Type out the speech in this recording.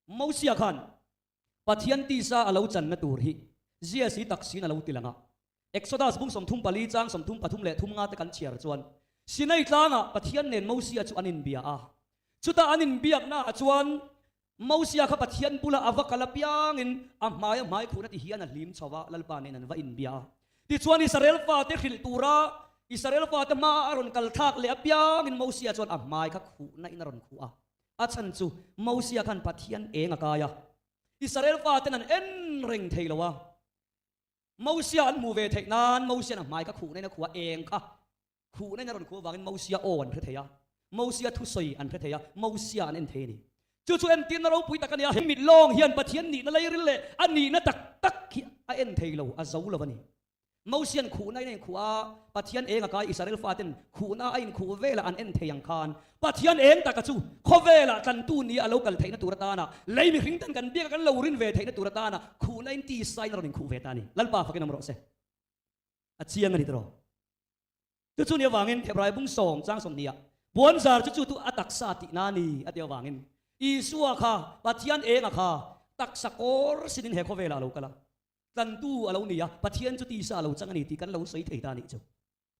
Mosia khan Pathian tisa a lo channa tur hi zia si tak siin a lo ti lang a. Exodus bung 34 chang 33 leh thum nga te kan chhiar chuan Sinai tlangah Pathian nen Mosia chu an inbia a. Chuta an inbiaknaah chuan Mosia kha Pathian bula a va kal apiangin a hmai a hmai khuhna ti hian a hlim chho a, Lalpa nen an va inbia a. Tichuan Israel fate hrilh tura Israel fate hmaah a rawn kal thlak leh apiangin Mosia chuan a hmai kha khuhna in a rawn khuh a. A chhan chu Mosia khan Pathian eng a kai a, Israel faten an en reng thei lo a. Mosia an hmuh ve theih nan Mosia'n a hmai kha khuhna in a khuh a, eng kha khuhna in a rawn khuh avangin Mosia aw an hre thei a, Mosia thusawi an hre thei a, Mosia an en thei a ni. Chu chu entirna ropui tak a ni a, he mit lawng hian Pathian nihna leiril leh a nihna tak tak hi a en thei lo, a zo lo a ni. Mosia'n khuhna in a inkhuh a, Pathian eng a kai Israel faten khuhna a inkhuh velah an en thei ang khan, Pathian eng taka chu khawvelah tlantu nia a lo kal theihna tur atana lei mihring ten kan biak a kan lo rin ve theihna tur atana khuhna in tisa in a rawn inkhuh ve ta a ni. Lalpa fakin awm rawh se. A chiang a ni tiraw? Chu chu ni avangin Hebrai bung sawm chang 20 ah puanzar chu chu tu a taksa tihna a ni a tih avangin Isua kha Pathian enga kha taksa kawr sinin he khawvelah a lo kal a. Tlantu a lo ni a, Pathian chu tisa a lo chang a ni tih kan lo sawi thei ta a nih chu.